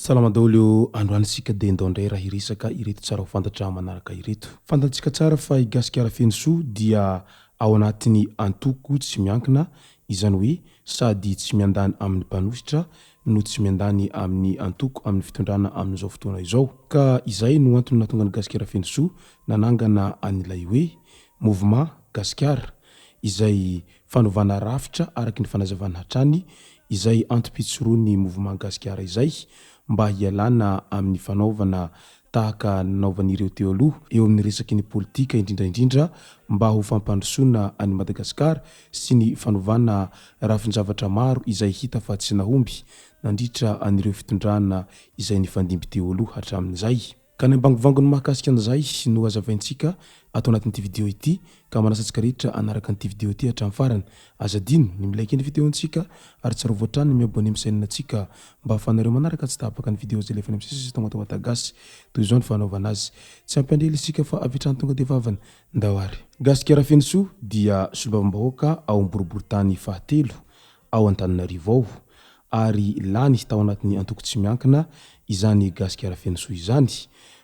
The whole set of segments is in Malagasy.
Salama daholo ô, androany isika dia ndao indray raha hiresaka ireto tsara ho fantatra manaraka ireto. Fantatsika tsara fa i Gasikara Fenosoa dia ao anatin'ny antoko tsy miankina, izany hoe sady tsy miandany amin'ny mpanohitra no tsy miandany amin'ny antoko amin'ny fitondrana amin'izao fotoana izao. Ka izay no antony nahatonga an'i Gasikara Fenosoa nanangana an'ilay hoe Mouvement Gasikara, izay fanovana rafitra araka ny fanazavana hatrany izay antom-pijoroan'ny Mouvement Gasikara izay mba hialana amin'ny fanaovana tahaka nanaovan'ireo teo aloha eo amin'ny resaky ny politika indrindra indrindra mba ho fampandrosoana an'i Madagasikara sy ny fanovana rafin-javatra maro izay hita fa tsy nahomby nandritra an'ireo fitondrana izay nifandimby teo aloha hatramin'izay. Ka ny ambangovangony mahakasika an'izay no hazavaintsika ato anatin'ity video ity ka manasa antsika rehetra hanaraka an'ity video ity hatramin'ny farany. Aza adino ny mi-like ny video-ntsika ary tsarovy hatrany ny mi-abonner amin'ny chaîne-ntsika mba ahafahanareo manaraka tsy tapaka ny video izay alefanay misesy eto Matamatà Gasy. Toy izao ny fanaovana azy. Tsy hampiandry ela isika fa avy hatrany tonga dia vavany. Ndao ary. Gasikara Fenosoa dia solombavambahoaka ao amin'ny boriborintany fahatelo ao Antananarivo ao ary lany tao anatin'ny antoko tsy miankina izany Gasikara Fenosoa izany.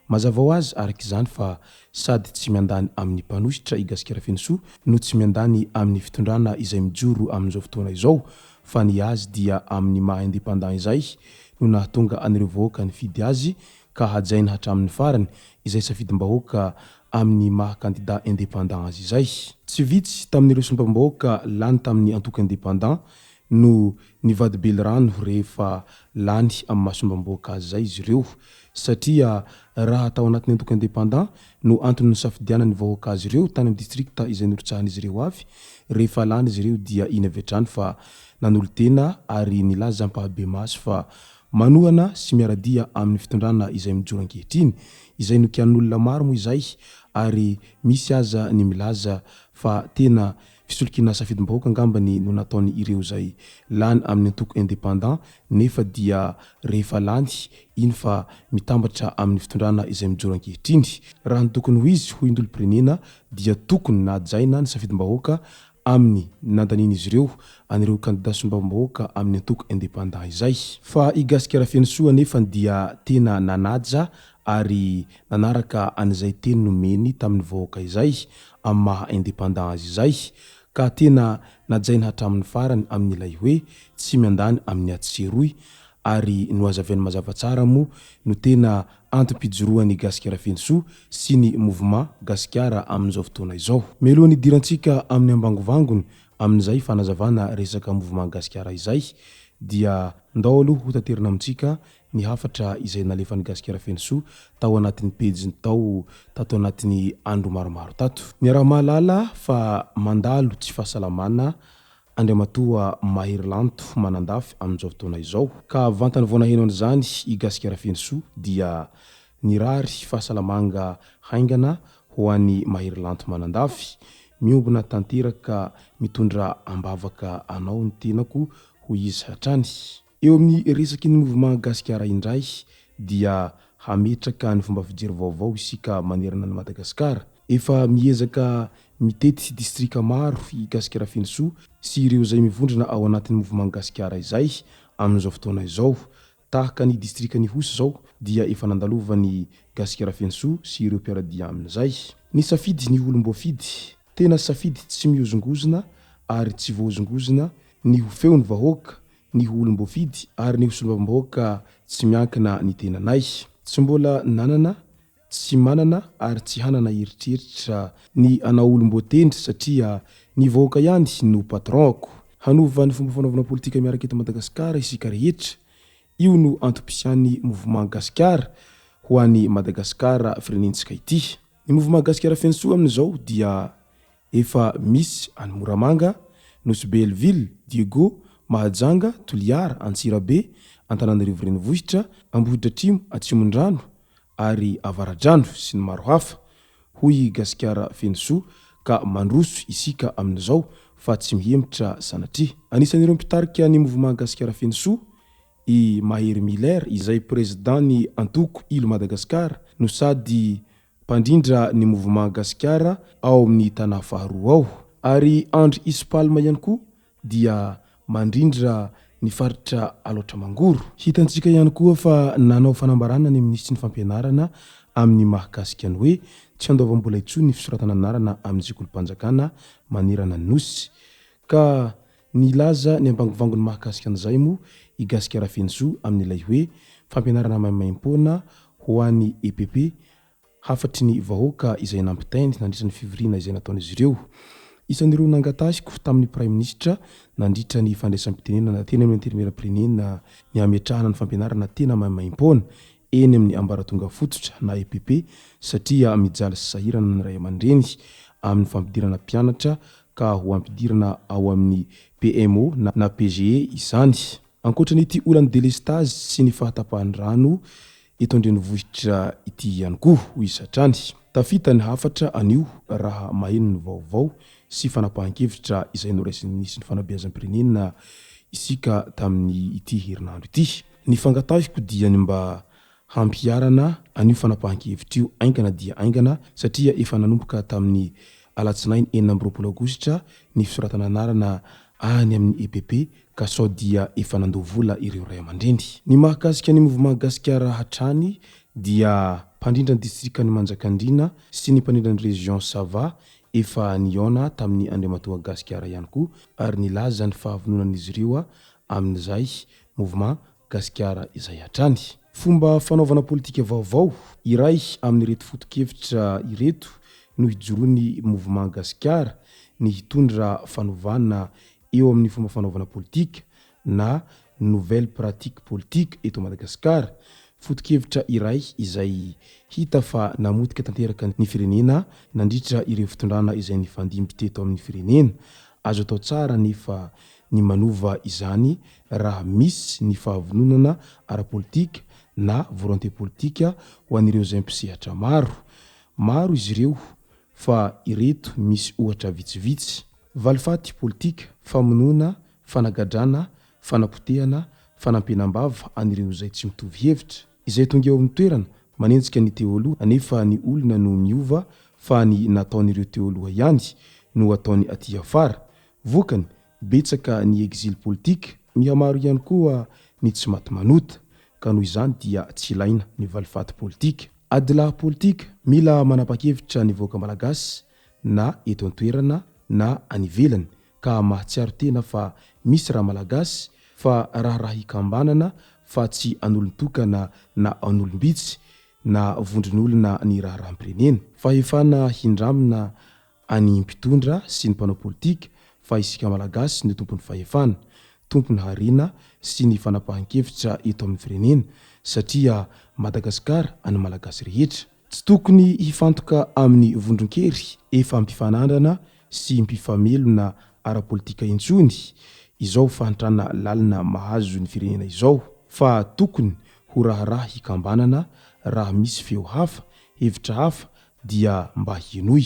Mazava ho azy araka izany fa sady tsy miandany amin'ny mpanohitra i Gasikara Fenosoa no tsy miandany amin'ny fitondrana izay mijoro amin'izao fotoana izao fa ny azy dia amin'ny maha indépendant izay no nahatonga an'ireo vahoaka nifidy azy ka hajaina hatramin'ny farany izay safidim-bahoaka amin'ny maha kandida indépendant azy izay. Tsy vitsy tamin'ireo solombavambahoaka lany tamin'ny antoko indépendant no nivadi-belirano rehefa lany amin'ny maha solombavambahoaka azy izay izy ireo satria raha tao anatin'ny antoko indépendant no antony nisafidianan'ny vahoaka azy ireo tany amin'ny distrikta izay norotsahan'izy ireo avy, rehefa lany izy ireo dia iny avy hatrany fa nanolo-tena ary nilaza ampahabemaso fa manohana sy miara-dia amin'ny fitondrana izay mijoro ankehitriny, izay nokianin'olona maro moa izay ary misy aza ny milaza fa tena fisolokiana safidim-bahoaka angambany no nataony ireo izay lany amin'ny antoko indépendant nefa dia rehefa lany iny fa mitambatra amin'ny fitondrana izay mijoro ankehitriny. Raha ny tokony ho izy hoy ny olom-pirenena dia tokony nahajaina ny safidim-bahoaka amin'ny nandanian'izy ireo an'ireo kandida solombavambahoaka amin'ny antoko indépendant izay. Fa i Gasikara Fenosoa anefany dia tena nanaja ary nanaraka an'izay teny nomeny tamin'ny vahoaka izay amin'ny maha indépendant azy izay ka tena najaina hatramin'ny farany amin'ilay hoe tsy miandany amin'ny atsy sy eroy ary nohazavainy mazava tsara moa no tena antom-pijoroan'i Gasikara Fenosoa sy ny Mouvement Gasikara amin'izao fotoana izao. Mialohan'ny hidirantsika amin'ny ambangovangony amin'izay fanazavana resaka Mouvement Gasikara izay dia ndao aloha hotaterina amintsika ny hafatra izay nalefan'i Gasikara Fenosoa tao anatin'ny pejiny tao tato anatin'ny andro maromaro tato. Niaraha-mahalala fa mandalo tsy fahasalamana Andriamatoa Mahery Lanto Manandafy amin'izao fotoana izao. Ka vantany vao naheno an'izany i Gasikara Fenosoa dia nirary fahasalamanga haingana ho an'i Mahery Lanto Manandafy. Miombona tanteraka mitondra am-bavaka anao ny tenako hoy izy hatrany. Eo amin'ny resaky ny Mouvement Gasikara indray dia hametraka ny fomba fijery vaovao isika manerana an'i Madagasikara. Efa miezaka mitety distrika maro i Gasikara Fenosoa sy ireo izay mivondrona ao anatin'ny Mouvement Gasikara izay amin'izao fotoana izao. Tahaka ny distrikan'Ihosy izao dia efa nandalovan'i Gasikara Fenosoa sy ireo mpiara-dia aminy izay. Nisafidy ny ho olom-boafidy. Tena safidy tsy mihozongozona ary tsy voahozongozona ny ho feon'ny vahoaka ny ho olom-boafidy ary ny ho solombavambahoaka tsy miankina ny tenanay. Tsy mbola nanana, tsy manana ary tsy hanana eritreritra ny hanao olom-boatendry satria ny vahoaka ihany no patron-ko. Hanova ny fomba fanaovana politika miaraka eto Madagasikara isika rehetra. Io no antom-pisian'ny Mouvement Gasikara ho an'i Madagasikara firenentsika ity. Ny Mouvement Gasikara Fenosoa amin'izao dia Efa misy any Moramanga, Nosy Be Hellville, Diego, Mahajanga, Toliara, Antsirabe, Antananarivo Renivohitra, Ambohidratrimo, Atsimondrano ary Avaradrano sy ny maro hafa, hoy i Gasikara Fenosoa ka mandroso isika amin'izao fa tsy mihemotra sanatria. Anisan'ireo mpitarika ny Mouvement Gasikara Fenosoa i Mahery Miller izay Président ny antoko Ilo Madagascar no sady mpandrindra ny Mouvement Gasikara ao amin'ny tanà faharoa ao. Ary Andry Ispalma ihany koa dia mandrindra ny faritra Alaotra Mangoro. Hitantsika ihany koa fa nanao fanambarana ny minisitry ny fampianarana amin'ny mahakasika ny hoe tsy handoavam-bola intsony ny fisoratana anarana amin'ny sekolim-panjakana manerana ny Nosy. Ka nilaza ny ambangovangony mahakasika an'izay moa i Gasikara Fenosoa amin'ilay hoe fampianarana maimaimpoana ho an'ny EPP Hafatry ny vahoaka izay nampitainy nandritra ny fivoriana izay nataon'izy ireo. Isan'ireo nangatahiko tamin'ny Praiminisitra nandritra ny fandraisam-pitenenana teny amin'ny Antenimierampirenena ny hametrahana ny fampianarana tena maimaimpoana eny amin'ny ambaratonga fototra na EPP satria mijaly sy sahirana ny ray aman-dreny amin'ny fampidirana mpianatra ka ho ampidirina ao amin'ny PMO na PGE izany. Ankoatra an'ity olan'ny delestazy sy ny fahatapahan'ny rano eto an-drenivohitra ity ihany koa, hoy izy hatrany. Tafita ny hafatra anio raha maheno ny vaovao sy fanapahan-kevitra izay noraisin'ny minisitry ny fanabeazam-pirenena isika tamin'ny ity herinandro ity. Ny fangatahiko dia ny mba hampiharana an'io fanapahan-kevitra io haingana dia haingana satria efa nanomboka tamin'ny alatsinainy 26 aogositra ny fisoratana anarana any amin'ny EPP ka sao dia efa nandoa vola ireo ray aman-dreny. Ny mahakasika ny Mouvement Gasikara hatrany dia mpandrindra ny distrikan'i Manjakandriana sy ny mpandrindra ny région Sava efa nihaona tamin'ny Andriamatoa Gasikara ihany koa ary nilaza ny fahavononan'izy ireo amin'izay Mouvement Gasikara izay hatrany. Fomba fanaovana politika vaovao, iray amin'ireto foto-kevitra ireto no hijoroan'ny Mouvement Gasikara, ny hitondra fanovana eo amin'ny fomba fanaovana politika na nouvelle pratique politique eto Madagasikara, foto-kevitra iray izay hita fa namotika tanteraka ny firenena nandritra ireo fitondrana izay nifandimby teto amin'ny firenena. Azo atao tsara anefa ny manova izany raha misy ny fahavononana ara-politika na volonté politique ho an'ireo izay mpisehatra maro. Maro izy ireo fa ireto misy ohatra vitsivitsy. Valifaty politika, famonoana, fanagadrana, fanapotehana, fanampenam-bava an'ireo izay tsy mitovy hevitra. Izay tonga eo amin'ny toerana, manenjika ny teo aloha anefa ny olona no miova fa ny nataon'ireo teo aloha ihany no ataony aty afara. Vokany, betsaka ny exil politique, mihamaro ihany koa ny tsy maty manota, ka noho izany dia tsy ilaina ny valifaty politika. Adilahy politika, mila manapa-kevitra ny vahoaka malagasy na eto an-toerana na any ivelany ka mahatsiaro tena fa misy Ramalagasy fa raharaha ikambanana fa tsy an'olon-tokana na an'olom-bitsy na vondron'olona ny raharaham-pirenena. Fahefana hindramina any mpitondra sy ny mpanao politika fa isika Malagasy no tompon'ny fahefana, tompon'ny harena sy ny fanapahan-kevitra eto amin'ny firenena satria Madagasikara an'ny Malagasy rehetra. Tsy tokony hifantoka amin'ny vondron-kery efa mpifanandrana sy mpifamelona ara-politika intsony izao fahantrana lalina mahazo ny firenena izao fa tokony ho raharaha hikambanana raha misy feo hafa, hevitra hafa dia mba henoy.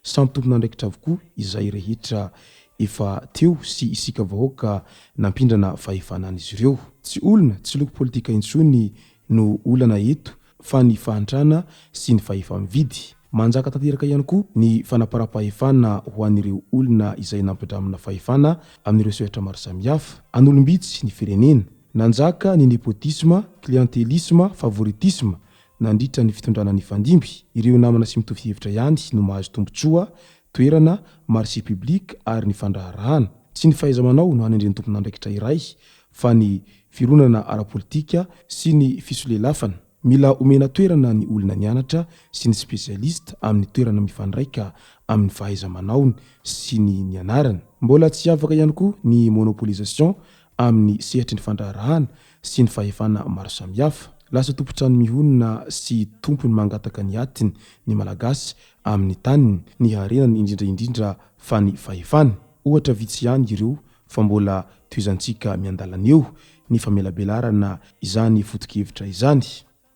Samy tompon'andraikitra avokoa izay rehetra efa teo sy isika vahoaka nampindrana fahefana an'izy ireo. Tsy olona, tsy loko politika intsony no olana eto fa ny fahantrana sy ny fahefa-mividy. Manjaka tanteraka ihany koa ny fanaparam-pahefana ho an'ireo olona izay nampindramina fahefana amin'ireo sehatra maro samihafa. An'olom-bitsy ny firenena. Nanjaka ny nepotisme, clientélisme, favoritisme nandritra ny fitondrana nifandimby. Ireo namana sy mitovy hevitra ihany no mahazo tombontsoa, toerana, marché public ary ny fandraharahana. Tsy ny fahaiza-manao no hanendren'ny tompon'andraikitra iray fa ny fironana ara-politika sy ny fisolelafana. Mila omena toerana ny olona nianatra sy ny spécialiste amin'ny toerana mifandraika amin'ny fahaiza-manaony sy ny nianarany. Mbola tsy afaka ihany koa ny monopolisation amin'ny sehatry ny fandraharahana sy ny fahefana maro samihafa. Lasa tompon-trano mihonona sy tompony mangataka ny atiny ny Malagasy amin'ny taniny, ny harenany indrindra indrindra fa ny fahefany. Ohatra vitsy ihany ireo fa mbola tohizantsika miandalana eo. ny famelabelarana izany foto-kevitra izany.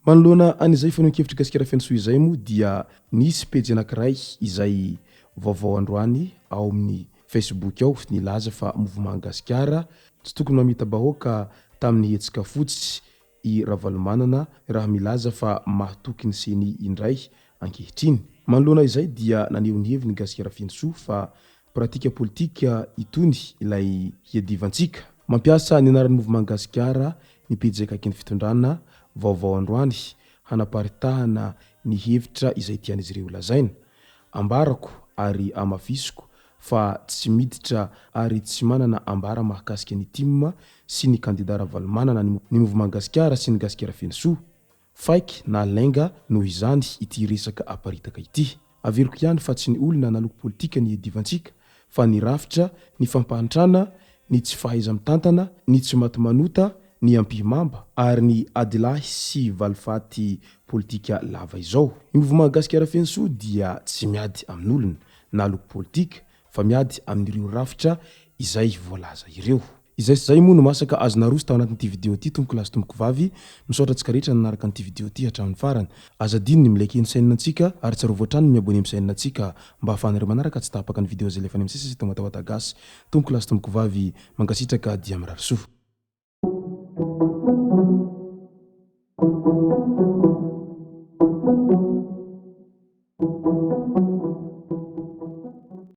Manoloana an'izay fanehoan-kevitr'i Gasikara Fenosoa izay moa dia nisy pejy anankiray izay vaovao androany ao amin'ny Facebook ao nilaza fa Mouvement Gasikara tsy tokony mamita-bahoaka tamin'ny hetsika fotsy i Ravalomanana raha milaza fa mahatoky ny Ceni indray ankehitriny. Manoloana izay dia naneho ny heviny Gasikara Fenosoa fa pratika politika itony ilay hiadivantsika. Mampiasa ny anaran'ny Mouvement Gasikara ny pejy akaikin'ny fitondrana vaovao androany hanaparitahana ny hevitra izay tian'izy ireo lazaina. Ambarako ary amafisiko fa tsy miditra ary tsy manana ambara mahakasika ny tim sy ny kandida Ravalomanana ny Mouvement Gasikara sy ny Gasikara Fenosoa. Fake na lainga noho izany ity resaka aparitaka ity. Averiko ihany fa tsy ny olona na loko politika ny iadivantsika fa ny rafitra, ny fampahantrana, ny tsy fahaiza-mitantana, ny tsy maty manota, ny ampihimamba ary ny adilahy sy valifaty politika lava izao. Ny Mouvement Gasikara Fenosoa dia tsy miady amin'olona na loko politika fa miady amin'ireo rafitra izay voalaza ireo. Izay sy izay moa no masaka azo naroso tao anatin'ity video ity tompoko lahy sy tompoko vavy, misaotra antsika rehetra nanaraka an'ity video ity hatramin'ny farany. Aza adino ny mi-like ny chaîne antsika ary tsarovy hatrany ny mi-abonner amin'ny chaîne antsika mba ahafahanareo manaraka tsy tapaka ny video izay alefanay misesy eto Matawata Gasy. Tompoko lahy sy tompoko vavy, mankasitraka dia mirary soa.